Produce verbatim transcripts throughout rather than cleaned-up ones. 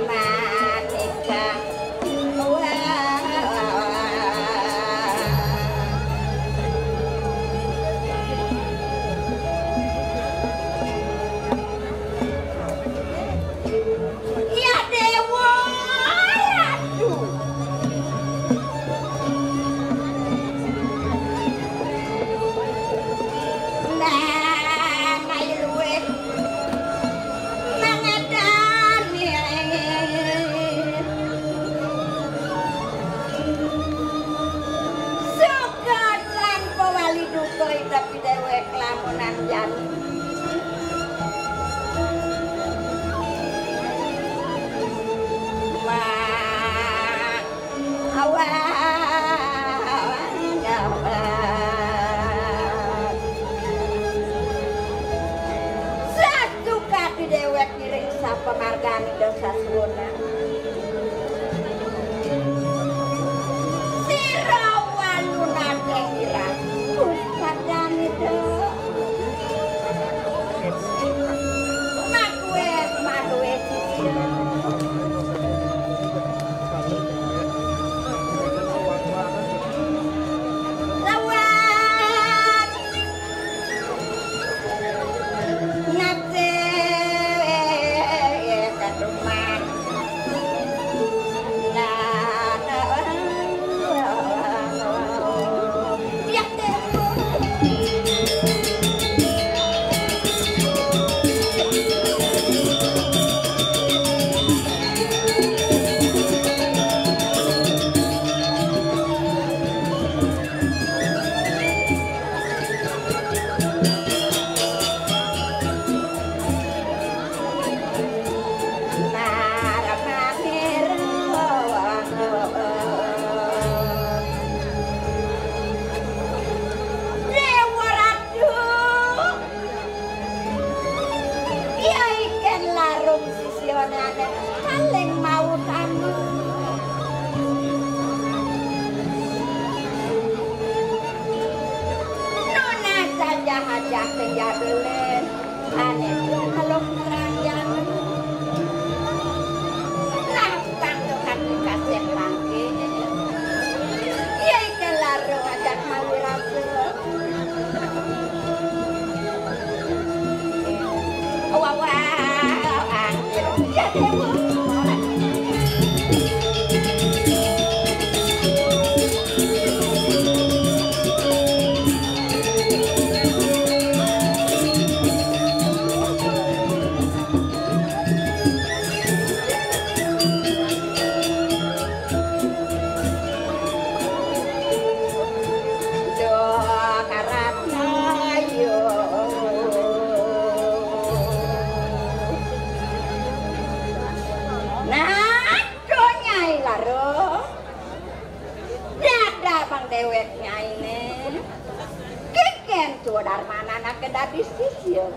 Manika. Ya Dewa, aduh. Nah, ayo luwih. Mangadani. Suka tanpa wali duka, tapi dewek lamunan jani. Wah. Awak. Satu kati dewek ngiring sapa margani dosa suwuna. Sira walu nate ngira. Pusatane do. Makuwe, makuwe sisira. Lawan. Nate kaduman. Nah, nah, ya, Dewa Ratu. Iya iken larung sisyanane paling mau tamu. Nona saja hajah penjabele. Ane, kalau kerajaan. Nah, bantu hati kasih lagi. Iya iken larung ajak mawi rasa. Nah, do Nyai Larung. Dada bang dewek nyaine. Keken tua darmanan ake dadi sisya.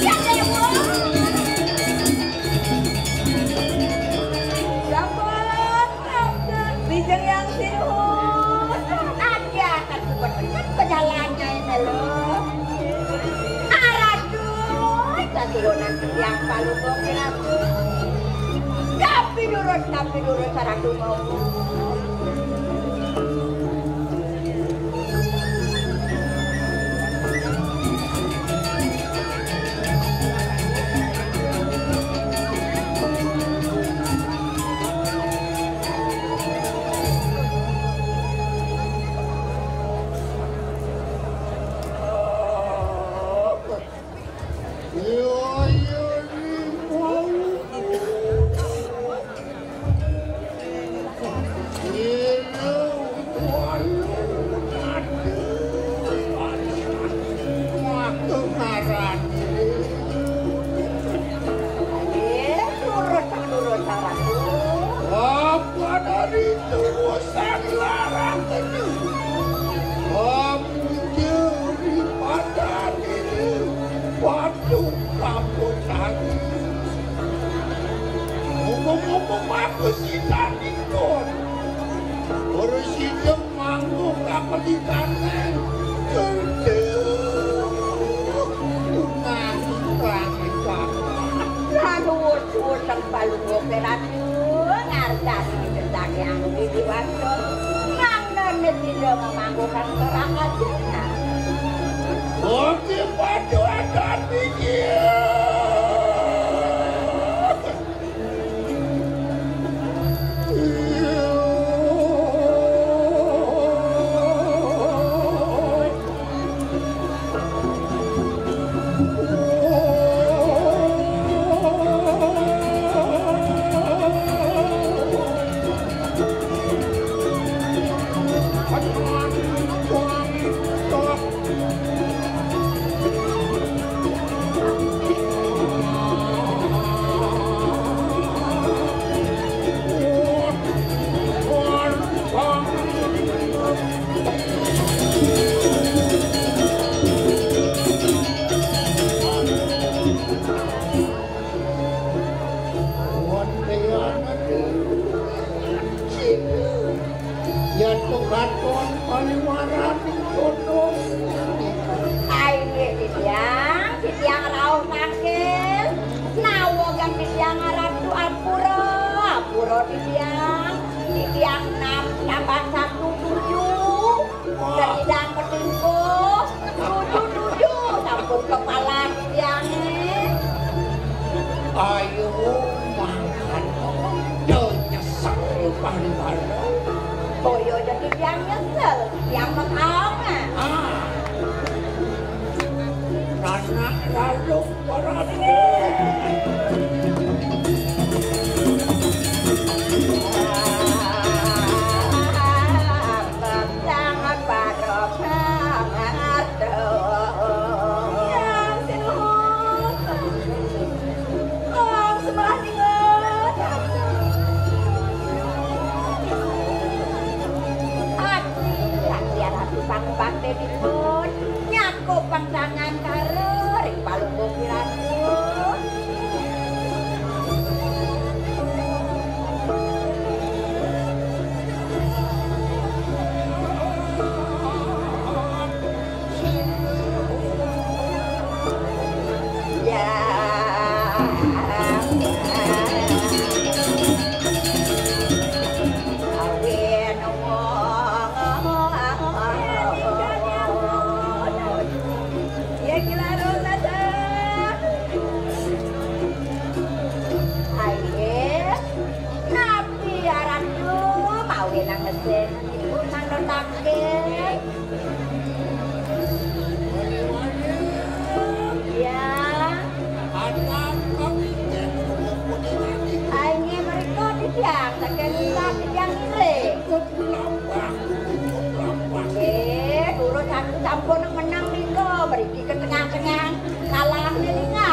Ya Dewa. Sampun, sampun. Bijeng Yang Sinuhun. Aja kan suka deket pejalannya ini lho. Aradu, kasihunan yang palu bokeh aku. Tapi durus, tapi durus, Aradu mau. Apa dari tubuh sang larang itu? Kamu jeri pada diri, patuh kamu tadi. Ngomong-ngomong, aku si tadi pun. Urus hidup manggung apa di tanah? Kerja. Tunangan langit apa? Lalu Wutang palungguh Ratu, ngartas didesak yang didiwasa. Nang nene tidak memangguhkan kerangkatnya. Oke, padu akan mikir. Wonten anak. Yaitu katon paliwaraning kono. Ai nggih, titiang, titiang rauh mangkil. Nawa geng titiang aran Tu Ampura, ampura titiang. Titiang enam tambah satu tujuh. Titiang ketimpuh tujuh tujuh, sampun kepalan titiange. Ayo mangan. Do nyesel pariwara. Boyo dadi titiang nyesel, titiang mekaong, ah. Ah. Anak lalu para Nyakup pangdangan karo ring palungguh Kiratu. Ya. Awin wong. Ya, Ki Larung, dadah. Aye, napi aran yu mawi nang mesin? Ibu nang nonake. Ya. Aye, mriko titiang saking titiang ngiring. Nggih, durus aku sampun menang nika, mriki ke tengah-tengah kalah nika.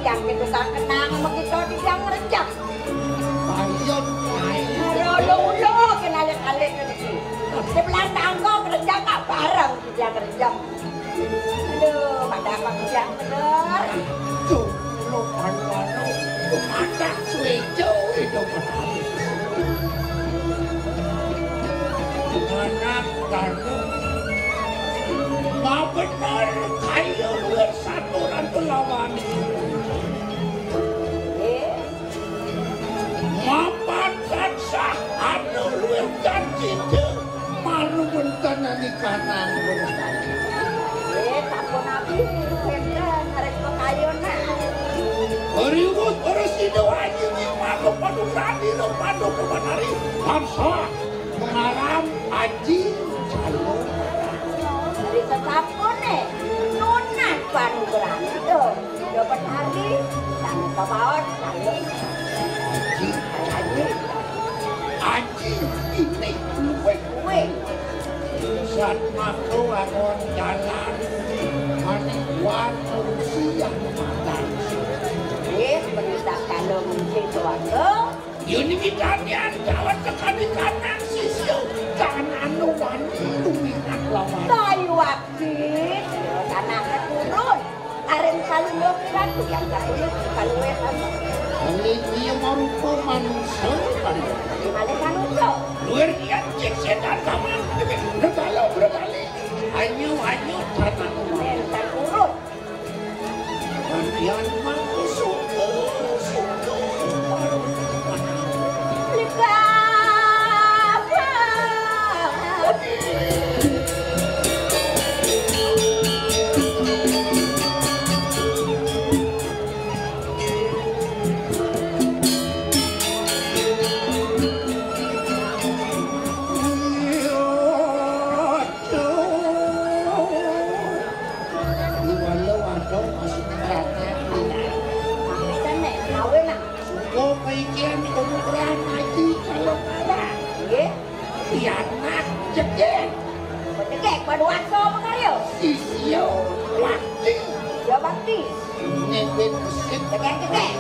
Yang itu tak kenang sama kita di yang ngerejak. Ayo, ayo. Lolo-lolo kenal kali ini. Sebelah tangga ngerejak tak bareng di yang ngerejak. Aduh, pada apa siang bener? Tuh, lo anu-anu, tuh makan sueco itu. Anak kamu, ma bener kayu luar satu ratu lawan. Eh, Mapan tansah anu luwih janji, maru wonten anikanan lurus tadi. Eh, sampun abi niku enten arep pekayun, nah. Riwut ora sida wanyi maku padu pradi lo padu kemanari. Tansah mengaram aji calon. Jadi tetap kone nunas padu berani tuh. Dapat hari, tangga baon, tangga. Aji, aji, ini luwih kuwe. Sat mako angon jalan, mani wan usia matang. Eh, penita kalau mungkin suatu. Yuni mitanian jalan tekani kanang sisyo, kanang wani luminat lawan. Kayu api, tanah turun. Areng kalungguh ratu yang kalungguh kaluwe kamu. Ini dia marupa manusia, kan? Di mana manusia? Luar dia cek setan kamu. Berkalo, berkali. Ayo, ayo, tanah. Yang tak urut. Bagian manusia, suka, suka. Lihat. Iwalo wadon masih merata. Kene, kawin, nah. Sungguh kaikian kemudian ngaji kalau kalah. Nggih. Pianak cekek. Cekek, padu aso apa karya? Sisio bakti. Sisio bakti. Nengken besik. Cekek, cekek.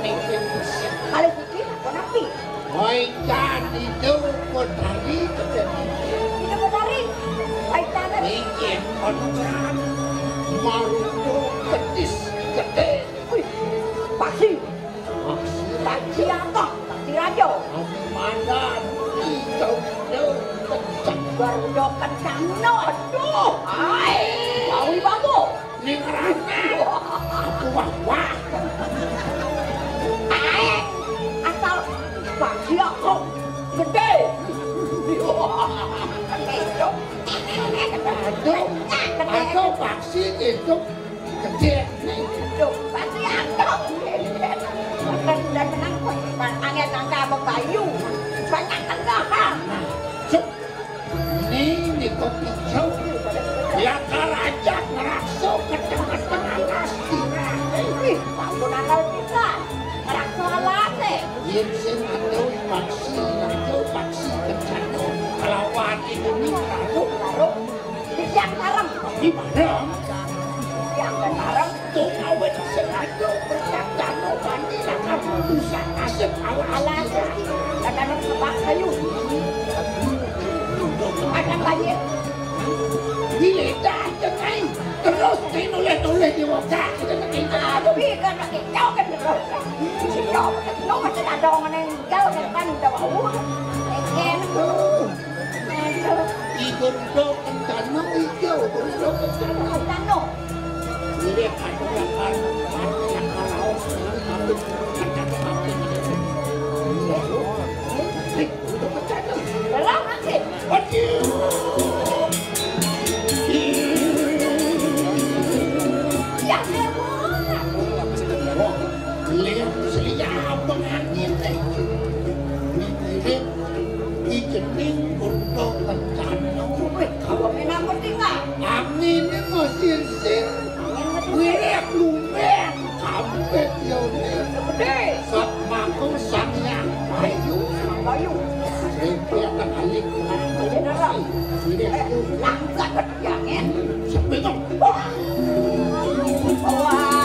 Nengken besik. Kalau siki, apa napi? Waican itu kodari kedeni. Itu kodari. Waican. Nengken konuran. Marudo kedis gede. Wih, pasti. Taji apa? Taji raja. Mandan, ito, ito, kencang. Garuda kencang, no, aduh, hai, bawi babu. Ning rana. Wah, wah. Hai, asal bahagia kok gede. Itu. Aduh, aduh, paksi itu. Gedhe. Lho, pasti aku. Kan udah menang kok. Angel nangka apa bayu. Banyak tengah. Cuk. Ini, ini kok hijau. Ya, karaja ngerasa ketengah-tengah pasti. Wih, ampun akal kita. Ngerasa alate. Yen sing ado paksi, ado paksi kencana. Kelawan ini, lalu, lalu. Siang sareng. Di mana? Siang sareng. Tuh awet sengaja bercanda no mandi lakar rusak nasib alas. Alas. Kadang sebab kayu. Kadang banjir. Diledah cenai. Terus kayak noleh-noleh di wajah. Aduh, iya kan lagi jauh kan terus. Jauh kan terus. Nunggu sedadong nenggal kan kan udah wau. Eken. Iku ndo kencana ijo, ndo kencana. Kencana. Ini ada yang kan, ada yang karaos, tapi kencana tapi. Eh, ndo kencana. Dalam nanti. Waduh. Ya, ya, wah. Lihat, lihat apa angin, eh. Ini Ijening Gunung Kencana. Wih, kawame napa tinggal? Angine mesti sir. Angin mesti sir. Wirik lumer. Kampet yone. Gede. Sat mangku Sang Hyang Bayu. Sang Bayu. Sing kelihatan alik. Wirik. Eh, langkat. Jangan. Sampai dong. Wah. Wah.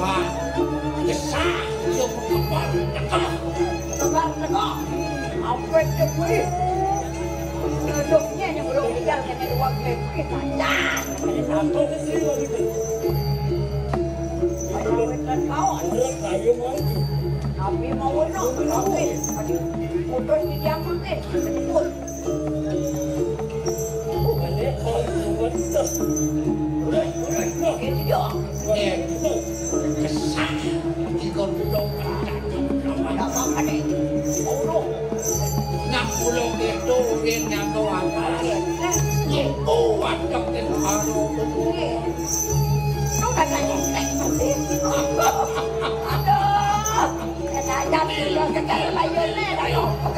Wah, gesah, yo kebal, teko. Kebal, teko. Apa itu kuwi? Hidupnya yang belum tinggal kena dua kali kuwi, pancas. Kena satu. Ayo, wetan kawan. Tapi mau wetan, tapi. Aduh, putus di jam makin. Putus. Aduh.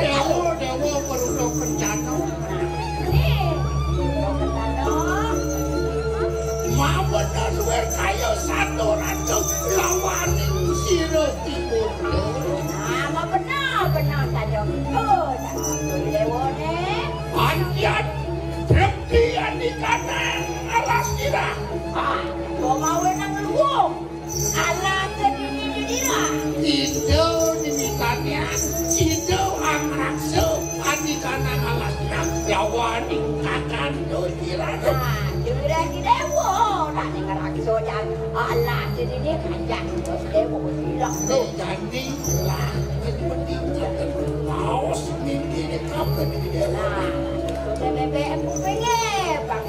Dewa, Dewa, Perundung Kencana. Nih, Perundung Kencana. Mawon luwir kayo satu ratu lawaning sira timun. Ah, mau benar, benar saja. Oh, tak betul, Dewa, nih. Andian, Drebdi, Andikana, Alas Kira. Ah, kok mau nang luwung? Alah, kedini-dinira. Ida nini kanian, ida angraksa, andikana ngalasnya, yawaning kakandut irana. Ah, jurang dewa, nak ning ngraksa jan. Alah, kedini kanjang terus dewa bilang tu. Jadi lah, jadi penting kata paus mimpi ni kata ni dewa. Nah, sudah B B M kupingnya, Bang.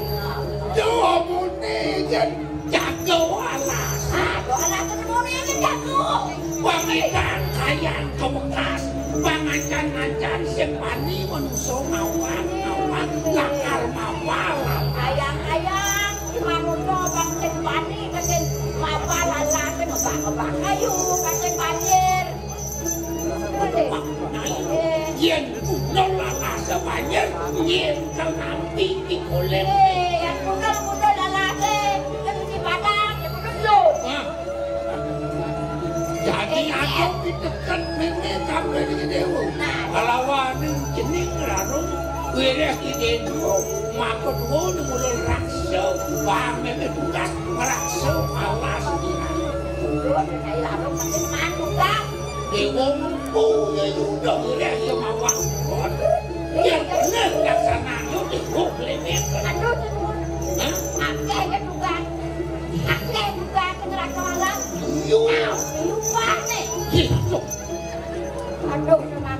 Dewa muni jen. Jago alas. Aduh, alas, ketemu ini jago. Pangidan kayan kebekas, pangancan-ancan sing bani manusa ngawang-ngawang. Lakar mapal. Ayang-ayang, si manusa bang sing bani, ka sing mapal, alasé ngebak-ngebak kayu, ka sing banjir. Ngerti? Nah, yén gundul alasé banjir, yén kanampi pikolih. Eh, yén gundul-gundul alasé, kan si padang, ya gundul. Nah. Dadi aja piteken mémé kambing Déwa. Kalawaning cening rarung wiréh Ida Déwa, maka duwun mula raksa, bang mémé tugas ngraksa alas. Duwun nyai larung mesti mantuk, Bang. Déwa mpu ya yuda wiréh ya mawak. Ya bener laksanane Déwa klemet. Aduh, Hah? Akéh ya tugas. Akéh tugas ngraksa alas. Iya. Lupa nih. Iya, Cuk. Aduh, teman.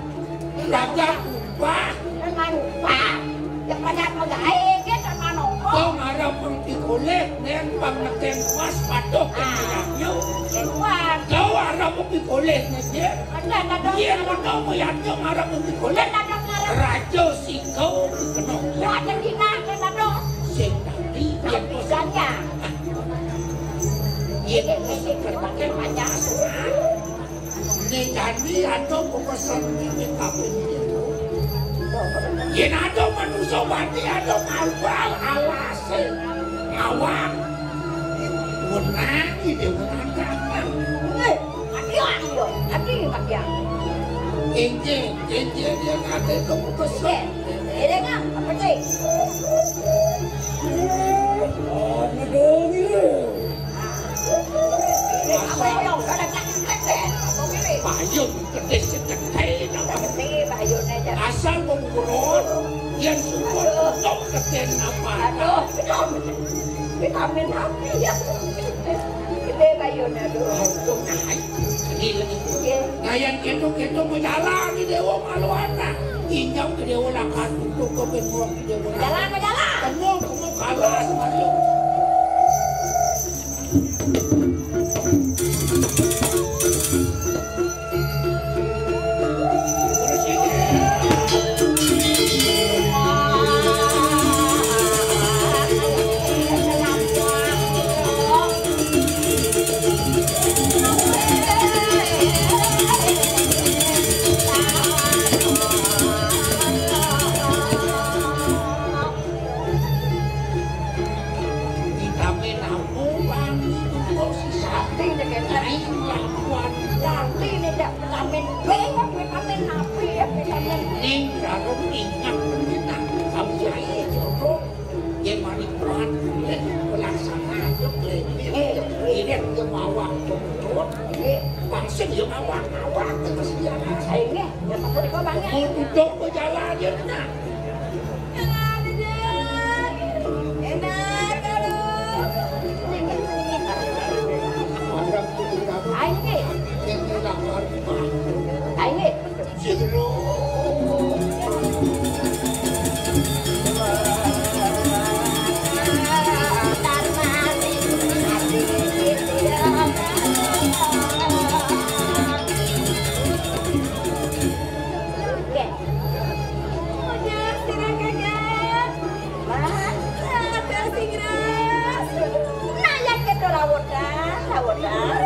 Raja ubah. Teman ubah. Ya pada magaé ke teman opo? Kau ngarep mengki golek, nén pang neken kuas patuh Ah. Kenyaknya. Keluar. Kau arep mengki golek ngeje. Ada, ada. Iya, ada mau yatnya ngarep mengki golek. Ada, ada, ada. Raja sikau dikenal. Wah, ada dina, ada, ada. Sing tadi, Tapi yang ganja. Iya, ini, ini, ini, ini, ini, ini, Ning jani ada pepesen mimit kabeh iki. Yen ada manusa mati, ada kalbal alase. Awak. Wenang iki wenang. Eh, mati aku yo. Mati mati aku. Injil, injil dia kate itu pepesen. Ini kan apa sih? Oh, ini dong, ini. Bayun gedhe sekethé. Asal wong urut, yen suka untung gedhe apa? Aduh, vitamin, vitamin api ya. Gedhe bayun, aduh. Untung naik. Ini lagi. Nggih. Nah, yen ketok-ketok mau jalan di Dewa malu anak. Injau ke Dewa lakar untuk ke Dewa. Jalan, jalan. Temu, temu kalah sama lu. Vitamin aku wangi untuk si sapi dengan lain lakuan. Sapi ini tidak vitamin B, vitamin apa ya, vitamin. Ning karo ingat pengenah kamu saya jodoh. Yen mari kuat, pelaksana aja, eh, ini dia bawa turun. Pangsin ya mawar-mawar terus dia. Saiki ya apa kok banyak. Mau duduk ke jalan ya, nah. Enak, aduh. Ayo, Ki. Ayo, Ki. Nah, ya kita lawotan, lawotan.